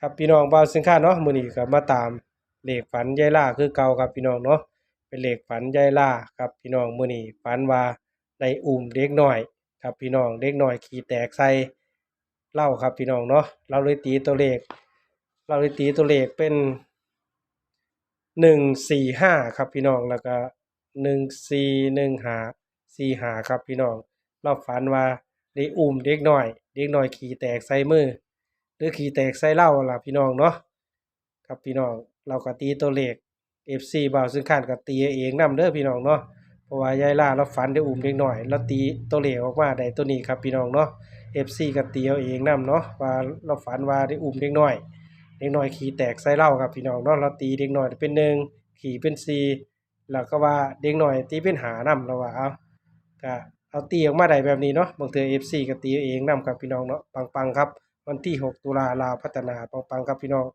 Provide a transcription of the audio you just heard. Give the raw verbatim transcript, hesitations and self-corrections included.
ครับพี่น้อง บ่าวเชียงคานเนาะ มื้อนี้ก็มาตามเลขฝันยายลาคือเก่าครับพี่น้องเนาะ เป็นเลขฝันยายลาครับพี่น้อง มื้อนี้ฝันว่าได้อุ้มเด็กน้อยครับพี่น้อง เด็กน้อยขี้แตกใส่ลาวครับพี่น้องเนาะ ลาวเลยตีตัวเลข ลาวเลยตีตัวเลขเป็น หนึ่งสี่ห้า ครับพี่น้อง แล้วก็ หนึ่งสี่ หนึ่งห้า สี่ห้า ครับพี่น้อง ลาวฝันว่าได้อุ้มเด็กน้อย เด็กน้อยขี้แตกใส่มือ หรือขี้แตกใส่ลาวล่ะพี่น้องเนาะ ครับพี่น้อง ลาวก็ตีตัวเลข เอฟซี บ่าวเชียงคานก็ตีเอาเองนำเด้อพี่น้องเนาะ เพราะว่ายายลาลาวฝันได้อุ้มเด็กน้อย ลาวตีตัวเลขออกมาได้ตัวนี้ครับพี่น้องเนาะ เอฟซี ก็ตีเอาเองนำเนาะ ว่าลาวฝันว่าได้อุ้มเด็กน้อย เด็กน้อยขี้แตกใส่ลาวครับพี่น้องเนาะ ลาวตีเด็กน้อยเป็นหนึ่ง ขี้เป็นสี่ แล้วก็ว่าเด็กน้อยตีเป็นห้านำ ลาวว่า เอา ก็เอาตีออกมาได้แบบนี้เนาะ บางเทื่อ เอฟซี ก็ตีเอาเองนำครับพี่น้องเนาะ ปังๆ ครับ วันที่หก ตุลา ลาวพัฒนา ปังๆ ครับพี่น้อง